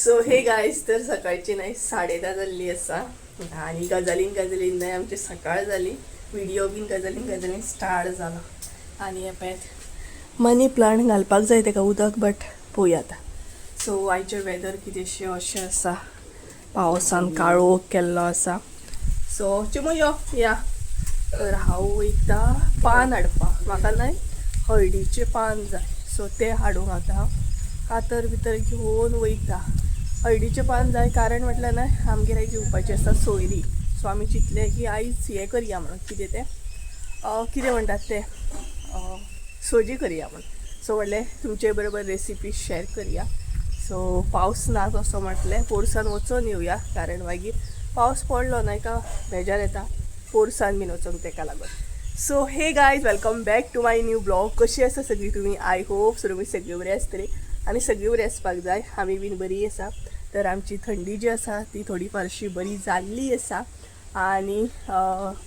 So हे guys, तर सकाळची नाही 10:30 जाल्ली आसा आनी गजालीन गजालीन न्हय आमची सकाळ जाली. व्हिडिओ बीन गजालीन गजालीन स्टार्ट जाला. आनी हे पळयात, मनी प्लांट घालपाक जाय तेका उदक, बट पळोवया आतां. सो आयचें वेदर कितेंशें अशें आसा, पावसान काळोख केल्लो आसा. सो चिमू यो या. तर हांव वयता पान हाडपाक. म्हाका न्हय हळदीचें पान जाय, सो तें हाडूंक आतां हांव कातर भितर घेवन वयता. हळदीचें पान जाय कारण म्हटल्यार न्हय आमगेर आयज येवपाची आसा सोयरी. सो आमी चिंतलें की आयज हें करया म्हणून, कितें तें, कितें म्हणटात तें, सोजी करया म्हणून. सो म्हणलें तुमचे बरोबर रेसिपी शेअर करया. सो पावस ना तसो म्हटलें पोरसान वचोन येवया, कारण मागीर पावस पडलो न्हय का बेजार येता पोरसान बीन वचोंक, तेका लागून. So hey guys, welcome back to my new blog. कशी आसा सगळीं तुमी? I hope so तुमी सगळीं बरी आसतली आनी सगळीं बरी आसपाक जाय. आमी बीन बरी आसा. तर आमची थंडी जी आसा ती थोडी फारशी बरी जाल्ली आसा आनी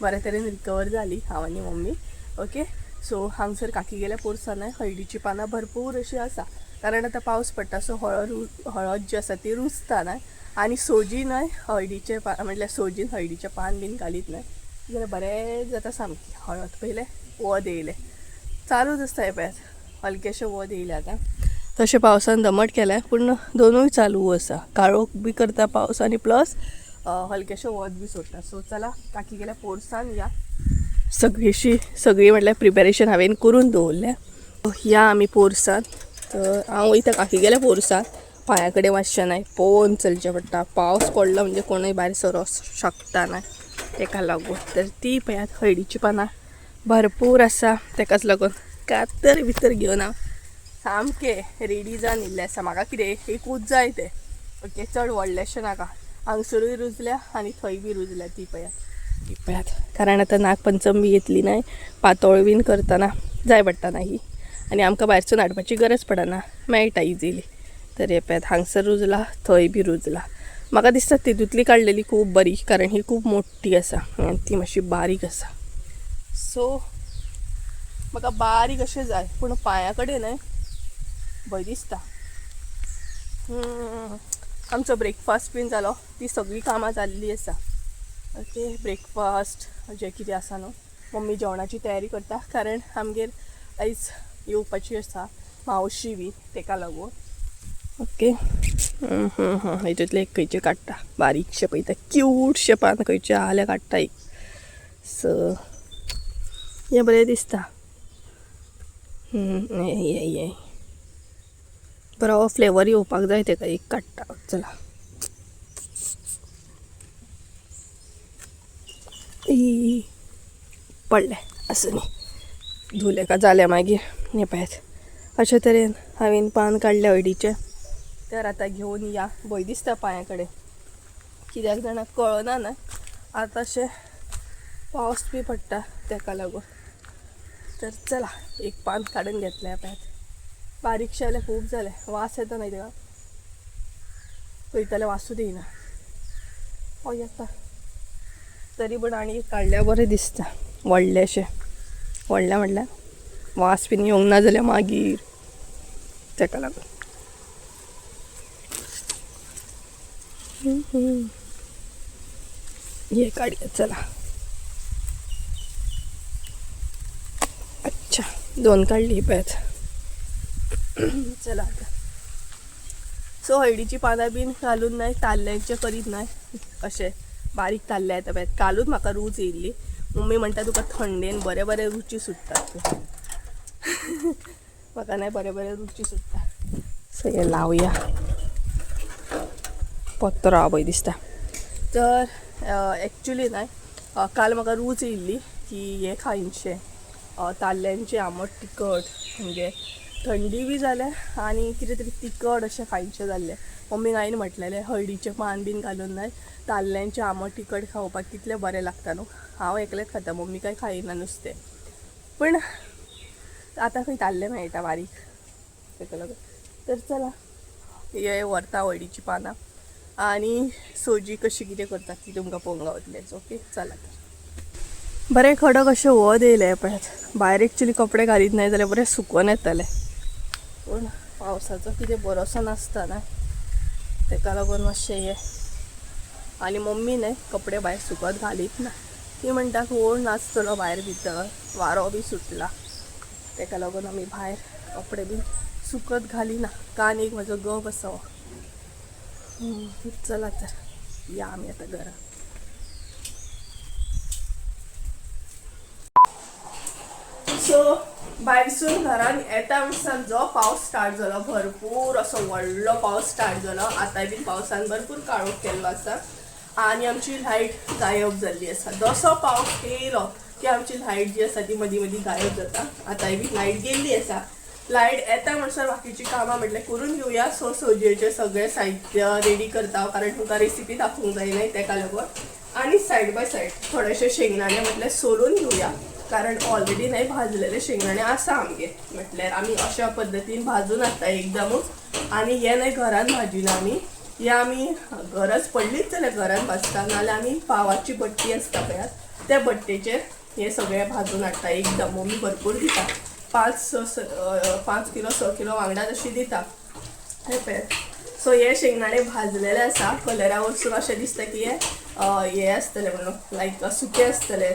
बऱ्या तरेन रिकवर जाली हांव आनी मम्मी. ओके, सो हांगसर काकी गेल्या पोरसान हळदीची पानां भरपूर अशी आसा, कारण आतां पावस पडटा, सो हळद हळद जी आसा ती रुजता न्हय. आनी सोजी न्हय हळदीचे पा म्हटल्यार सोजीन हळदीचें पान बीन घालीत न्हय जाल्यार बरें जाता सामकी हळद. पयलें वत येयलें, चालूच आसता. हें पळयात, हलकेशें वत येयलें आतां. तशें पावसान दमट केलें पूण दोनूय चालू आसा, काळोख बी करता पावस आनी प्लस हलकेशें वत बी सोडटा. सो चला, काकी गेल्या पोरसान या. सगळीशी सगळी म्हटल्यार प्रिपेरेशन हांवें करून दवरलें. या आमी पोरसान. तर हांव वयता काकी गेल्या पोरसान. पांया कडेन मातशें न्हय पळोवन चलचें पडटा, पावस पडलो म्हणजे कोणूय भायर सरोंक शकता न्हय, तेका लागून. तर ती पळयात, हळदीची पानां भरपूर आसा, तेकाच लागून कातर भितर घेवन हांव सामकें रेडी जावन येयल्लें आसा. म्हाका कितें एकूच जाय तें, ओके, चड व्हडलेंशें नाका. हांगसरूय रुजल्या आनी थंय बी रुजल्या. ती पळयात, ती पळयात, कारण आतां नागपंचम बी येतली न्हय, पातोळ बीन करतना जाय पडटा ना ही. आनी आमकां भायरसून हाडपाची गरज पडना, मेळटा इजिली. तर हे पळयात, हांगसर रुजला, थंय बी रुजला. म्हाका दिसता तितूंतली काडलेली खूब बरी, कारण ही खूब मोठी आसा आनी ती मातशी बारीक आसा. सो म्हाका बारीक अशें जाय, पूण पांया कडेन न्हय भंय दिसता. आमचो ब्रेकफास्ट बीन जालो, ती सगळीं कामां जाल्ली आसा. ओके, ब्रेकफास्ट जें कितें आसा न्हू, मम्मी जेवणाची तयारी करता, कारण आमगेर आयज येवपाची आसा मावशी बी, तेका लागून. ओके, हितूंतलें एक खंयचें काडटा, बारीकशें पळयता, क्यूटशें पान खंयचें आहा जाल्यार काडटा एक. सो हें बरें दिसता. हें हें बरो फ्लेवर येवपाक जाय तेका, एक काडटा. चला, ई पडलें, आसूं न्ही, धुलें का जालें मागीर. हें पळयात, अशे तरेन हांवें पान काडलें हळदीचें. तर आतां घेवन या. भंय दिसता पांया कडेन, कित्याक जाणा कळना न्हय आतां अशें पावस बी पडटा, तेका लागून. तर चला, एक पान काडून घेतलें. पळयात, बारीकशें जाल्यार खूब जालें. वास येता न्हय तेका, पळयता जाल्यार वासूच येयना. हय येता तरी, पूण आनी एक काडल्यार बरें दिसता, व्हडलेशें. व्हडलें म्हटल्यार वास बीन येवंक ना जाल्यार मागीर, तेका लागून. हे काडया, चला. अच्छा, दोन काडली पळयात. चला आतां. सो हळदीची पानां बीन घालून न्हय ताल्ल्यांचें करीत न्हय, अशें बारीक ताल्ले येता पळयात. कालूच म्हाका रूच येयल्ली. मम्मी म्हणटा तुका थंडेन बरें बरें रुची सुट्टात. म्हाका न्हय बरें बरें रुची सुट्टा. सो हें लावया, पत्रो आहा पळय दिसता. तर एक्चुली न्हय काल म्हाका रूच येयल्ली की हें खायनशें, ताल्ल्यांचें आमट तिखट. म्हणजे थंडी बी जाल्या आनी कितें तरी तिखट अशें खायनशें जाल्लें. मम्मीक हांवें म्हटलेलें हळदीचें पान बीन घालून न्हय ताल्ल्यांचें आमट तिखट खावपाक कितलें बरें लागता न्हू. हांव एकलेंच खाता, मम्मी कांय खायना नुस्तें. पूण आतां खंय ताल्ले मेळटा बारीक, तेका लागून. तर चला, हे व्हरता हळदीचीं पानां आनी सोजी कशी कितें करतात ती तुमकां पळोवंक गावतलें. ओके, चला. तर बरें खडक अशें वत येयलें पळयात. भायर एक्चुली कपडे घालीत न्हय जाल्यार बरें सुकोन येतलें, पूण पावसाचो कितें भरोसो नासता न्हय. तेका लागून मातशें हें. आनी मम्मी न्हय कपडे भायर सुकत घालीत ना. ती म्हणटा कोण नासतलो भायर भितर, वारो बी सुटला, तेका लागून आमी भायर कपडे बी सुकत घालिना. कान एक म्हजो गप आसा हो. चला तर या आमी आतां घरा. सो भायरसून घरान येता म्हणसर जो पावस स्टार्ट जालो, भरपूर असो व्हडलो पावस स्टार्ट जालो. आतांय बीन पावसान भरपूर काळोख केल्लो आसा आनी आमची लायट गायब जाल्ली आसा. जसो पावस येयलो की आमची लायट जी आसा ती मदीं मदीं गायब जाता. आतांय बी लायट गेल्ली आसा. लायट येता म्हणसर बाकीची कामां म्हटल्यार करून घेवया. सो सोजयेचें सगळें साहित्य रेडी करता, कारण तुमकां रेसिपी दाखोवंक जाय न्हय तेका लागून. आनी सायड बाय सायड थोडेशे शेंगदाणे म्हटल्यार सोलून घेवया, कारण ऑलरेडी न्हय भाजलेले शेंगदाणे आसा आमगे. म्हटल्यार आमी अशा पद्दतीन भाजून हाडटा एकदमूच. आनी हे न्हय घरान भाजिना आमी, हे आमी गरज पडलीच जाल्यार घरान भाजता, नाजाल्यार आमी पावाची भट्टी आसता पळयात त्या भट्टेचेर हे सगळे भाजून हाडटा एकदम. मम्मी भरपूर दिता, 5 किलो 6 किलो वांगडा तशी दिता. हे पळयात. सो हे शेंगदाणे भाजलेले आसा, कलरा वचून अशें दिसता की हे हे आसतले म्हणून लायक सुके आसतले.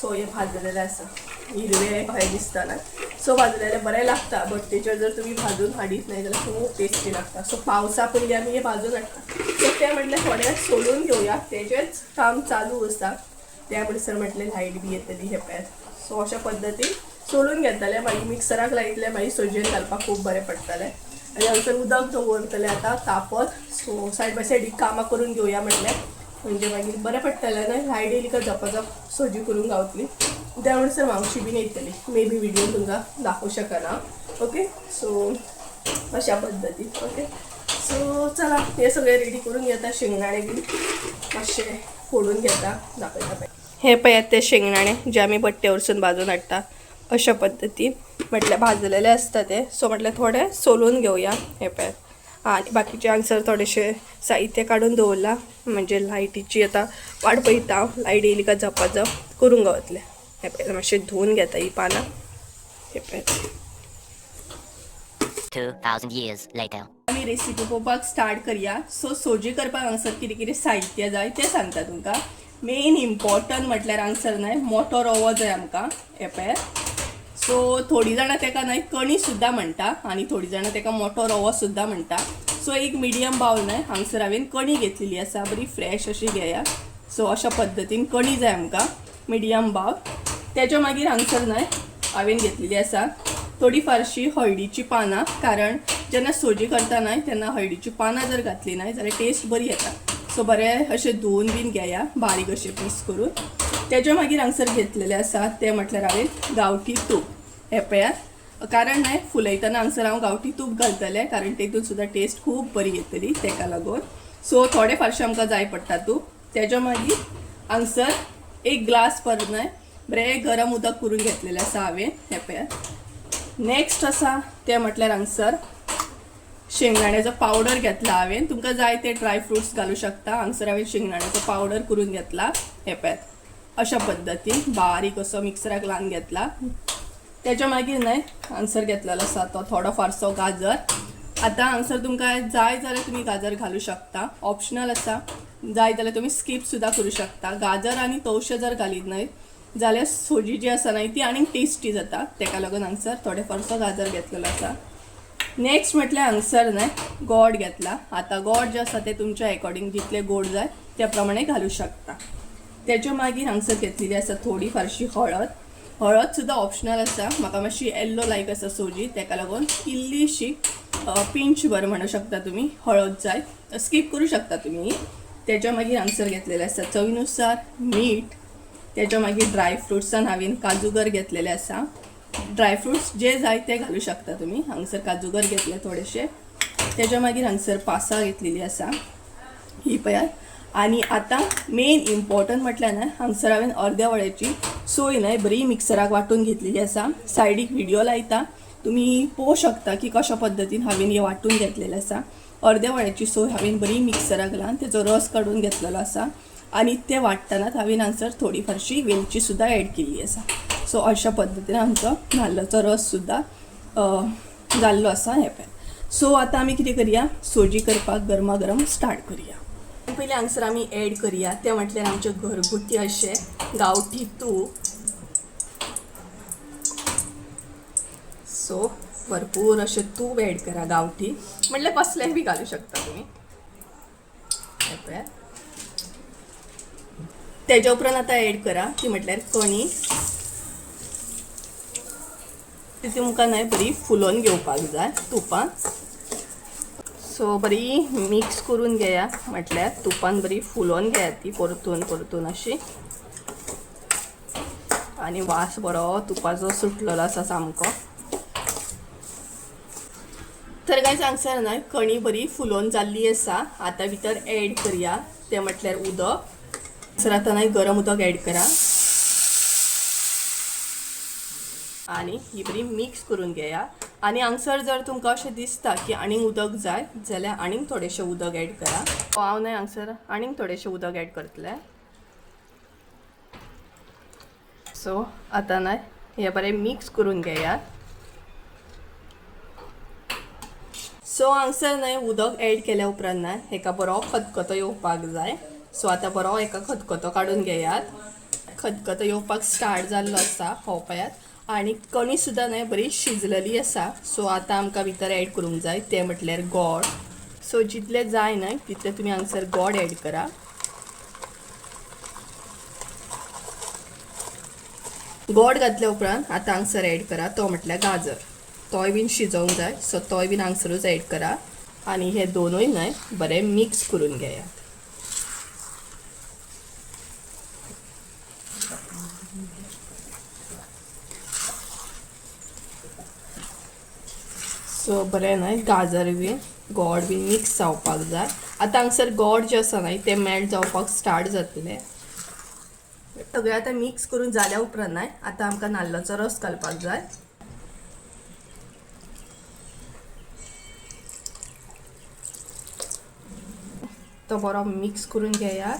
सो हे भाजलेले आसा, हिरवे कशे दिसतना. सो भाजलेले बरें लागता. भट्टेचेर जर तुमी भाजून हाडीत न्हय जाल्यार खूब टेस्टी लागता. सो पावसा पयलीं आमी हे भाजून हाडटा. सो तें म्हटल्यार थोडें सोलून घेवया, तेजेंच काम चालू आसा. त्या म्हणसर म्हटलें लायट बी येतली हे पळयात. सो अशा पद्दतीन सोलून घेतले, मागीर मिक्सराक लायतले, मागीर सोजयेन घालपाक खूब बरें पडटलें. आनी हांगासर उदक दवरतलें आतां तापत. सो सायड बाय सायड कामां करून घेवया म्हटलें, म्हणजे मागीर बरें पडटलें न्हय. लायट येयली काय झपाझप सोजी करूंक गावतली. त्या म्हणसर मावशी बीन येतली, मे बी व्हिडिओ तुमकां दाखोवंक शकना. ओके, सो अशा पद्दतीन. ओके, सो चला हे सगळें रेडी करून घेता. शेंगदाणे बीन मातशे फोडून घेता, दाखयता पळय. हे पळयात ते शेंगदाणे जे आमी भट्टे वरसून भाजून हाडटा अशा पद्दतीन, म्हटल्यार भाजलेले आसता ते. सो म्हटल्यार थोडे सोलून घेवया. हे पळयात. आनी बाकीचे हांगसर थोडेशे साहित्य काडून दवरला, म्हणजे लायटीची आतां वाट पळयता हांव, लायट येयली काय झपाझप करूंक गावतलें. हे पळयात, मातशें धुवन घेता ही पानां. हे पळयात. 2000 years later. आमी रेसिपी पळोवपाक स्टार्ट करया. सो सोजी करपाक हांगसर कितें कितें साहित्य जाय तें सांगता तुमकां. मेन इम्पॉर्टंट म्हटल्यार हांगसर न्हय मोटो रवो जाय आमकां. हे पळयात. सो थोडीं जाणां तेका न्हय कणी सुद्दां म्हणटा आनी थोडीं जाणां तेका मोटो रवो सुद्दां म्हणटा. सो एक मिडियम बावल न्हय हांगसर हांवें कणी घेतलेली आसा, बरी फ्रेश अशी घेया. सो अशा पद्दतीन कणी जाय आमकां मिडियम बावल. तेच्या मागीर हांगसर न्हय हांवें घेतलेली आसा थोडी फारशी हळदीची पानां, कारण जेन्ना सोजी करता न्हय तेन्ना हळदीची पानां जर घातली न्हय जाल्यार टेस्ट बरी येता. सो बरें अशें धुवन बीन घेया बारीक अशें पीस करून. तेच्या मागीर हांगसर घेतलेलें आसा तें म्हटल्यार हांवें गांवठी तूप. हें पळयात, कारण न्हय फुलयतना हांगसर हांव गांवठी तूप घालतलें, कारण तेतून सुद्दां टेस्ट खूब बरी येतली तेका लागून. सो थोडे फारशें आमकां जाय पडटा तूप. तेच्या मागीर हांगसर एक ग्लास पर न्हय बरें गरम उदक करून घेतलेलें आसा हांवें. हें पळयात. नेक्स्ट आसा तें म्हटल्यार हांगसर शेंगदाण्याचो पावडर घेतला हांवें. तुमकां जाय ते ड्राय फ्रुट्स घालूं शकता. हांगसर हांवें शेंगदाण्याचो पावडर करून घेतला. हें पळयात, अशा पद्दतीन बारीक असो मिक्सराक लावन घेतला. तेच्या मागीर न्हय हांगसर घेतलेलो आसा तो थोडो फारसो गाजर. आतां हांगसर तुमकां जाय जाल्यार तुमी गाजर घालूं शकता, ऑप्शनल आसा. जाय जाल्यार तुमी स्कीप सुद्दां करूं शकता. गाजर आनी तवशें जर घालीत न्हय जाल्यार सोजी जी आसा न्हय ती आनीक टेस्टी जाता, तेका लागून हांगसर थोडे फारसो गाजर घेतलेलो आसा. नेक्स्ट म्हटल्यार हांगसर न्हय गोड घेतला. आतां गोड जें आसा तें तुमच्या एकॉर्डिंग जितलें गोड जाय त्या प्रमाणे घालूं शकता. तेच्या मागीर हांगसर घेतलेली आसा थोडी फारशी हळद. हळद सुद्दां ऑप्शनल आसा. म्हाका मातशी येल्लो लायक आसा सोजी, तेका लागून इल्लीशी पिंच भर म्हणू शकता तुमी हळद जाय, स्कीप करूं शकता तुमी. तेच्या मागीर हांगसर घेतलेलें आसा चवीनुसार मीठ. तेच्या मागीर ड्राय फ्रुट्सान हांवें काजूगर घेतलेले आसा. ड्राय फ्रुट्स जे जाय ते घालूं शकता तुमी. हांगसर काजूगर घेतले थोडेशे. तेच्या मागीर हांगसर पासां घेतलेली आसा ही पळयात. आनी आतां मेन इम्पॉर्टंट म्हटल्यार न्हय हांगसर हांवें अर्द्या वळ्याची सोय न्हय बरी मिक्सराक वांटून घेतलेली आसा. सायडीक व्हिडियो लायता, तुमी पळोवंक शकता की कशा पद्दतीन हांवें हें वांटून घेतलेलें आसा. अर्द्या वळ्याची सोय हांवें बरी मिक्सराक लावन तेचो रस काडून घेतलेलो आसा. आनी ते वांट्टनाच हांवें हांगसर थोडी फारशी वेलची सुद्दां एड केल्ली आसा. सो अशा पद्दतीन आमचो नाल्लाचो रस सुद्दां जाल्लो आसा. हें पळय. सो आतां आमी कितें करया, सोजी करपाक गरमागरम स्टार्ट करया. पयलीं हांगसर आमी एड करया तें म्हटल्यार आमचें घरगुती अशें गांवठी तूप. सो भरपूर अशें तूप एड करा, गांवठी म्हटल्यार कसलेंय बी घालूं शकता तुमी. हें पळयात. तेज्या उपरांत आतां एड करा ती म्हटल्यार कणी. ती तुमकां न्हय बरी फुलोवन घेवपाक जाय तुपान. सो बरी मिक्स करून घेया, म्हटल्यार तुपान बरी फुलोवन घेया ती परतून परतून अशी. आनी वास बरो तुपाचो सुटलेलो आसा सामको. तर गायज हांगसर न्हय कणी बरी फुलोवन जाल्ली आसा. आतां भितर एड करया तें म्हटल्यार उदक. सर आतां न्हय गरम उदक एड करा आनी ही बरी मिक्स करून घेया. आनी हांगसर जर तुमकां अशें दिसता की आनीक उदक जाय जाल्यार आनीक थोडेशें उदक एड करा. हांव न्हय हांगसर आनीक थोडेशें उदक एड करतलें. सो आतां न्हय हें बरें मिक्स करून घेयात. सो हांगसर न्हय उदक एड केल्या उपरांत न्हय हेका बरो खतखतो येवपाक जाय. सो आतां बरो हेका खतखतो काडून घेयात. खतखतो येवपाक स्टार्ट जाल्लो आसा, हो पळयात. आनी कणी सुद्दां न्हय बरी शिजलेली आसा. सो आतां आमकां भितर एड करूंक जाय तें म्हटल्यार गोड. सो जितलें जाय न्हय तितलें तुमी हांगसर गोड एड करा. गोड घातल्या उपरांत आतां हांगसर एड करा तो म्हटल्यार गाजर. तोय बीन शिजोवंक जाय, सो तोय बीन हांगसरूच एड करा. आनी हे दोनूय न्हय बरें मिक्स करून घेयात. सो बरें न्हय गाजर बीन गोड बीन मिक्स जावपाक जाय. आतां हांगसर गोड जें आसा न्हय तें मेल्ट जावपाक स्टार्ट जातलें. सगळें आतां मिक्स करून जाल्या उपरांत न्हय आतां आमकां नाल्लाचो रस घालपाक जाय. तो बरो मिक्स करून घेयात.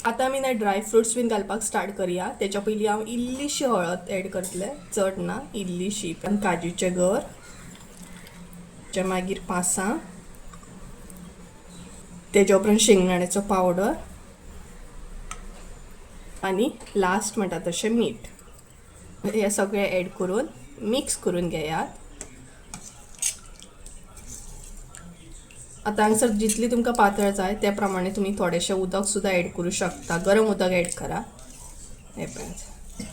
आतां आमी न्हय ड्राय फ्रुट्स बीन घालपाक स्टार्ट करया. तेच्या पयलीं हांव इल्लीशी हळद एड करतलें, चड ना, इल्लीशी. आनी काजूचे गर, तेच्या मागीर पासां, तेच्या उपरांत शेंगदाण्याचो पावडर आनी लास्ट म्हणटा तशें मीठ. हें सगळें एड करून मिक्स करून घेयात. आतां हांगसर जितली तुमकां पातळ जाय त्या प्रमाणे तुमी थोडेशें उदक सुद्दां एड करूं शकता. गरम उदक एड करा, हें पळयात,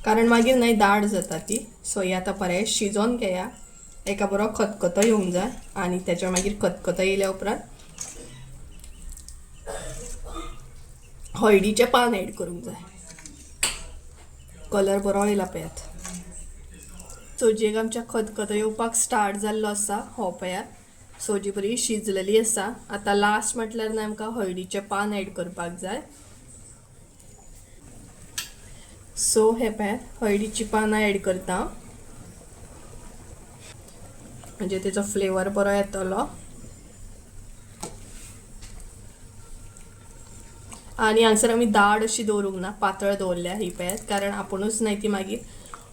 कारण मागीर न्हय दाट जाता ती. सो हें आतां बरें शिजोवन घेया. एका बरो खतखतो येवंक जाय आनी तेच्या मागीर खतखतो येयल्या उपरांत हळदीचें पान एड करूंक जाय. कलर बरो येयला पळयात. सोजयेक आमच्या खतखतो येवपाक स्टार्ट जाल्लो आसा, हो पळयात. सोजी बरी शिजलेली आसा. आतां लास्ट म्हटल्यार न्हय आमकां हळदीचें पान एड करपाक जाय. सो हे पळयात हळदीचीं पानां एड करता, म्हणजे तेचो फ्लेवर बरो येतलो. आनी हांगसर आमी दाड अशी दवरूंक ना, पातळ दवरल्या ही पळयात, कारण आपुणूच न्हय ती मागीर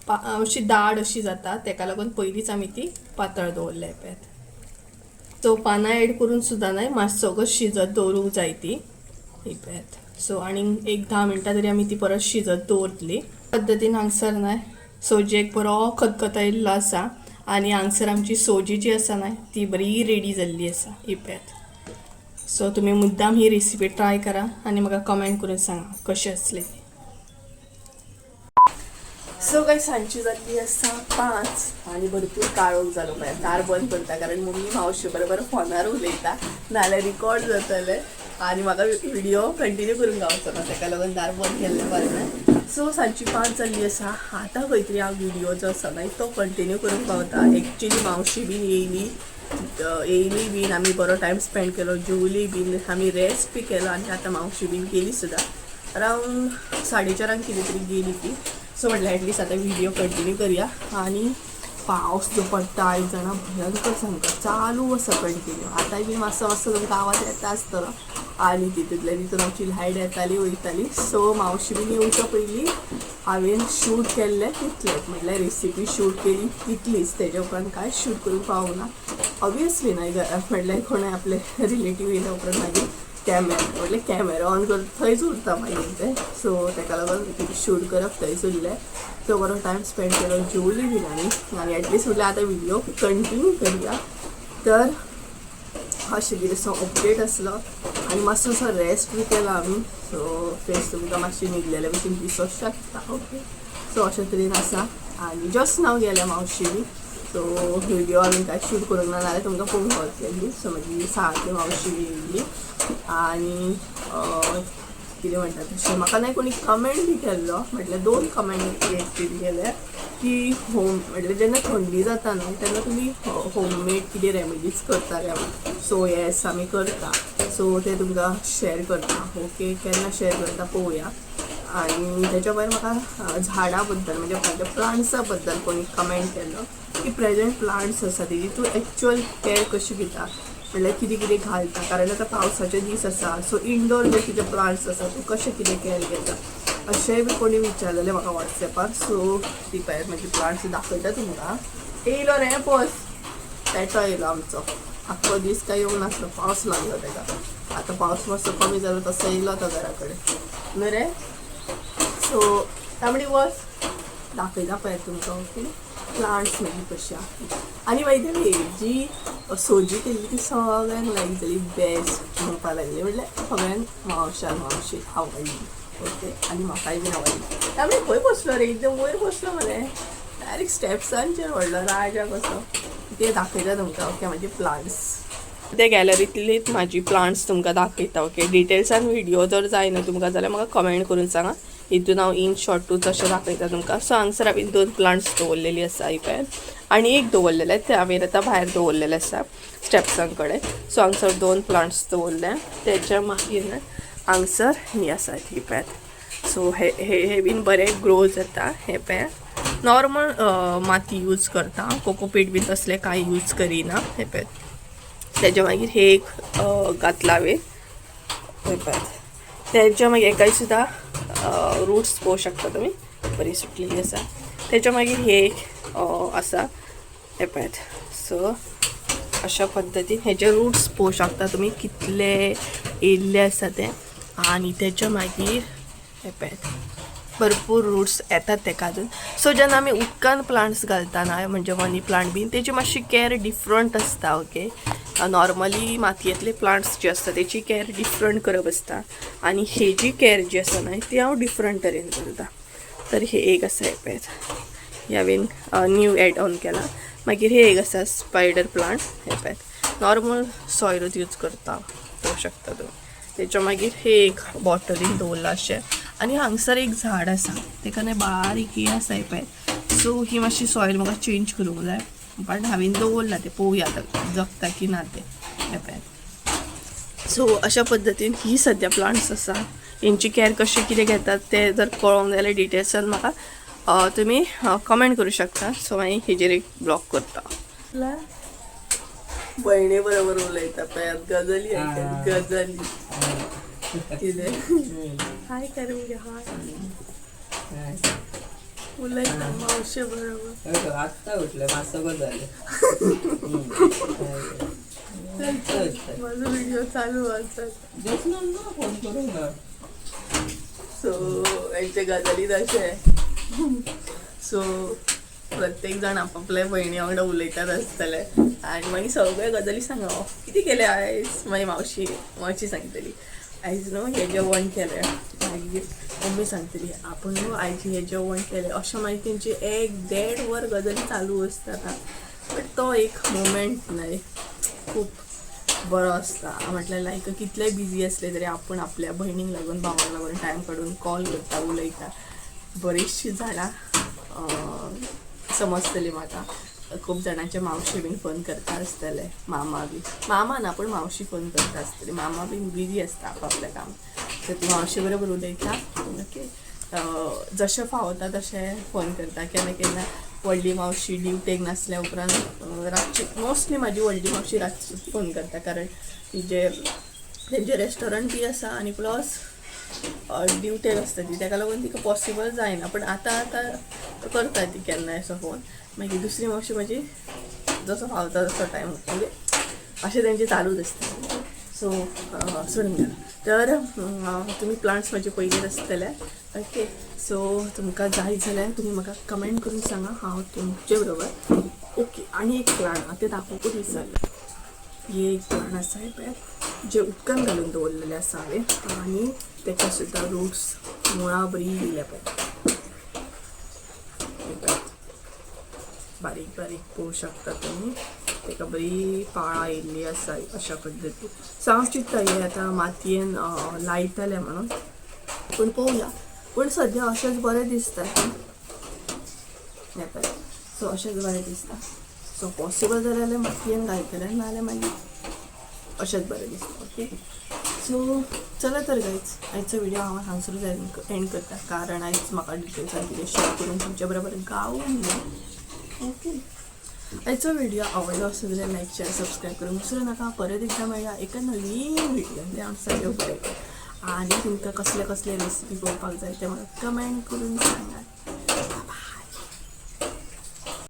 अशी दाड अशी जाता, तेका लागून पयलींच आमी ती पातळ दवरल्या पळयात. सो पानां एड करून सुद्दां न्हय मातसो शिजत दवरूंक जाय ती ही पळयात. सो आनी एक 10 मिनटां तरी आमी ती परत शिजत दवरतली. पद्दतीन हांगसर न्हय सोजयेक बरो खतखतो येयल्लो आसा आनी हांगसर आमची सोजी जी आसा न्हय ती बरी रेडी जाल्ली आसा ही पळयात. सो तुमी मुद्दाम ही रेसिपी ट्राय करा आनी म्हाका कमेंट करून सांगा कशी आसली ती. सो गायज सांजची जाल्ली आसा 5 आनी भरपूर काळोख जालो पळय. दार बंद करता कारण मम्मी मावशे बरोबर फोनार उलयता, नाल्यार रिकॉर्ड जातलें आनी म्हाका व्हिडियो कंटिन्यू करूंक गावचो ना, तेका लागून दार बंद केल्लें बरें. सो सांजची 5 जाल्ली आसा. आतां खंय तरी हांव व्हिडियो जो आसा न्हय तो कंटिन्यू करूंक पावता. एक्चुली मावशी बीन येयली बीन, आमी बरो टायम स्पेंड केलो, जेवली बीन, आमी रेस्ट बी केलो आनी आतां मावशी बीन गेली सुद्दां. अरावंड 4:30 कितें तरी गेली ती. सो म्हटल्यार एटलिस्ट आतां व्हिडियो कंटिन्यू करया. आनी पावस जो पडटा आयज जाणा भयंकर सामको चालू आसा कंटिन्यू. आतांय बीन मातसो मातसो तुमकां आवाज येता आसतलो. आनी तितूंतल्या तितून आमची लायट येताली वयताली. सो मावशी बीन येवच्या पयलीं हांवें शूट केल्लें तितलेंच, म्हटल्यार रेसिपी शूट केली तितलीच. तेज्या उपरांत कांय शूट करूंक पावूंक ना ऑब्वियसली. न्हय म्हटल्यार कोणूय आपले रिलेटीव येयल्या उपरांत मागीर कॅमेरा म्हटल्यार कॅमेरा ऑन करून थंयच उरता मागीर ते. सो तेका लागून शूट करप थंयच उरलें. तो बरो टायम स्पेंड केलो, जेवली बीन आमी आनी एटलिस्ट म्हटल्यार आतां व्हिडियो कंटिन्यू करया. तर अशें कितें सो अपडेट आसलो आनी मातसो असो रेस्ट बी केला आमी. सो फेस तुमकां मातशी न्हिदलेले भशेन दिसोंक शकता. ओके, सो अशें तरेन आसा. आनी जस्ट नाव गेल्या मावशी बी. सो व्हिडियो हांवें कांय शूट करूंक ना, नाल्यार तुमकां पळोवंक गावतली. सो मागीर सारकी मावशी बी येयल्ली. आनी कितें म्हणटा तशें म्हाका न्हय कोणी कमेंट बी केल्लो, म्हटल्यार दोन कमेंट एक्चुली केले की होम म्हटल्यार जेन्ना थंडी जाता न्हू तेन्ना तुमी होममेड कितें रेमेडीज करता काय? सो येस, आमी करता. सो ते तुमकां शेर करता. ओके, केन्ना शेर करता पळोवया. आनी तेच्या भायर म्हाका झाडां बद्दल म्हणजे म्हाज्या प्लांट्सा बद्दल कोणी कमेंट केल्लो की प्रेजेंट प्लांट्स आसा तेजी तूं एक्चुअल केअर कशी घेता, म्हणल्यार कितें कितें घालता, कारण आतां पावसाचे दीस आसा. सो इनडोर जे कितें प्लांट्स आसा तूं कशें कितें केअर घेता अशेंय बी कोणी विचारलेलें म्हाका वॉट्सॅपार. सो ती पळयात म्हाजी प्लांट्स दाखयता तुमकां. येयलो रे बस पेटो येयलो आमचो. आख्खो दीस काय येवंक नासलो, पावस लागलो तेका. आतां पावस मातसो कमी जालो तसो येयलो तो घरा कडेन न्हू रे. सो तांबडी वच दाखयता पळयात तुमकां. ओके, प्लांट्स मागीर कशी आहा. आनी बाय the way, जी सोजी केल्ली ती सगळ्यांक लायक जाली, बेस्ट म्हणपाक लागली. म्हटल्यार सगळ्यांक मावशान मावशी आवडली. ओके, आनी म्हाकाय बीन आवडली. तांबडी खंय बसलो रे? एकदम वयर बसलो मरे, डायरेक्ट स्टेप्सांचेर व्हडलो राजा कसो. ते दाखयता तुमकां. ओके, म्हाजी प्लांट्स ते गॅलरींतलीच म्हाजी प्लांट्स तुमकां दाखयता. ओके, डिटेल्सान व्हिडियो जर जाय न्हू तुमकां जाल्यार म्हाका कमेंट करून सांगा. हितून हांव इन शॉर्टूच अशें दाखयता तुमकां. सो हांगसर हांवें दोन प्लांट्स दवरलेली आसा ही पळय आनी एक दवरलेले ते हांवें आतां भायर दवरलेले आसा स्टेप्सां कडेन. सो हांगसर दोन प्लांट्स दवरले. तेच्या मागीर हांगसर ही आसा ही पळयात. सो हे हे हे बीन बरे ग्रो जाता. हे पळय, नॉर्मल माती यूज करता, कोकोपीट बीन तसलें कांय यूज करिना. हे पळय, तेच्या मागीर हे एक घातला हांवें. हे पळयात, तेच्या मागीर हेकाय सुद्दां रुट्स पळोवंक शकता तुमी, बरी सुटलेली आसा. तेच्या मागीर हे एक आसा. हे पळयात. सो अशा पद्दतीन हेजे रुट्स पळोवंक शकता तुमी कितले येयल्ले आसा ते. आनी तेच्या मागीर हे पळयात, भरपूर रुट्स येतात तेका अजून. सो जेन्ना आमी उदकान प्लांट्स घालता ना, म्हणजे मनी प्लांट बीन, तेजी मातशी केअर डिफरंट आसता. ओके, नॉर्मली मातयेंतले प्लांट्स जे आसता तेची केअर डिफरंट करप आसता आनी हेजी केअर जी आसा न्हय ती हांव डिफरंट तरेन करता. तर हे एक आसा, हे पळयात, हे हांवें न्यू एड ऑन केला. मागीर हे एक आसा स्पायडर प्लांट. हे पळयात, नॉर्मल सॉयलूच यूज करता, पळोवंक शकता तुमी. तेच्या मागीर हे एक बॉटलीन दवरलां अशें. आनी हांगसर एक झाड आसा, तेका न्हय बारीक हे आसा, हे पळय. सो ही मातशी सॉयल म्हाका चेंज करूंक जाय, बट हांवें दवरलां तें, पळोवया आतां जगता की ना तें. हे पळयात. सो अशा पद्दतीन ही सद्या प्लांट्स आसा. हेंची केअर कशें कितें घेतात तें जर कळोंक जाय जाल्यार डिटेल्सान म्हाका तुमी कमेंट करूं शकता. सो मागीर हेजेर एक ब्लॉग करता. भयणी बरोबर उलयता पळयात, गजली आयकत गजली कितें हाय कर मुगे, हाय उलयता मावशे बरोबर. आत्ता उठले, मातसो जालें. चल, माझो व्हिडिओ चालू आसा. ना फोन करूंक ना. सो हेंचे गजाली तशें. सो प्रत्येक जाण आपापल्या भयणी वांगडा उलयतात आसतले आनी मागीर सगळे गजाली सांगा, कितें केलें आयज. मागीर मावशी मावशी सांगतली, आयज न्हू हें जेवण केलें. मागीर मम्मी सांगतली, आपूण न्हू आयज हें जेवण केलें. अशें मागीर तेंची एक देड वर गजाली चालू आसता. बट तो एक मोमेंट न्हय खूब बरो आसता. म्हटल्यार लायक कितलेय बिजी असले तरी आपूण आपल्या भयणीक लागून भावाक लागून टायम काडून कॉल करता, उलयता. बरीचशीं जाणां समजतली म्हाका, खूब जाणांचे मावशे बीन फोन करता आसतले, मामा बी, मामा ना पूण मावशी फोन करता आसतली. मामा बीन बिजी आसता आपापल्या काम. सो ती मावशे बरोबर उलयता. ओके, जशें फावता तशें फोन करता. केन्ना केन्ना व्हडली मावशी ड्युटेक नासल्या उपरांत रातची, मोस्टली म्हाजी व्हडली मावशी रातची फोन करता, कारण तिजे तेंचे रेस्टॉरंट बी आसा आनी प्लस ड्युटेर आसता ती, ताका लागून तिका पॉसिबल जायना. पण आतां आतां करता ती केन्नाय असो फोन. मागीर दुसरी मावशी म्हाजी जसो फावता तसो टायम, म्हणजे अशें तेंचें चालूच आसता. सो सोडून गेला. तर तुमी प्लांट्स म्हाजे पयलींच आसतले. ओके, सो तुमकां जाय जाल्यार तुमी म्हाका कमेंट करून सांगा, हांव तुमचे बरोबर. ओके, आनी एक प्लांट आहा तें दाखोवपूच विसरलें. हे एक प्लांट आसा हें पळयात, जे उदकान घालून दवरलेलें आसा हांवें आनी तेका सुद्दां रुट्स मुळां बरी येयल्या पळय. हें पळयात, बारीक बारीक पळोवंक शकता तुमी, तेका बरी पाळां येयल्ली आसा अशा पद्दतीन. सो हांव चिंत्ता हे आतां मातयेन लायतलें म्हणून, पूण पळोवया. पूण सद्या अशेंच बरें दिसता. हें पळय, सो अशेंच बरें दिसता. सो पॉसिबल जाल्यार मातयेन घालतलें, नाजाल्यार मागीर अशेंच बरें दिसता. ओके, सो चला तर गायज, आयचो व्हिडिओ हांव हांगसरूच एंड करता, कारण आयज म्हाका डिटेल्सान कितें शेअर करूंक तुमच्या बरोबर गावूंक ना. ओके, आयचो व्हिडिओ आवडलो आसत जाल्यार लायक, शेअर, सबस्क्रायब करूंक विसरू नाका. परत एकदां मेळया एका नवीन व्हिडिओ. ते हांव सगळें बरें. आनी तुमकां कसले कसले रेसिपी पळोवपाक जाय ते म्हाका कमेंट करून सांगात.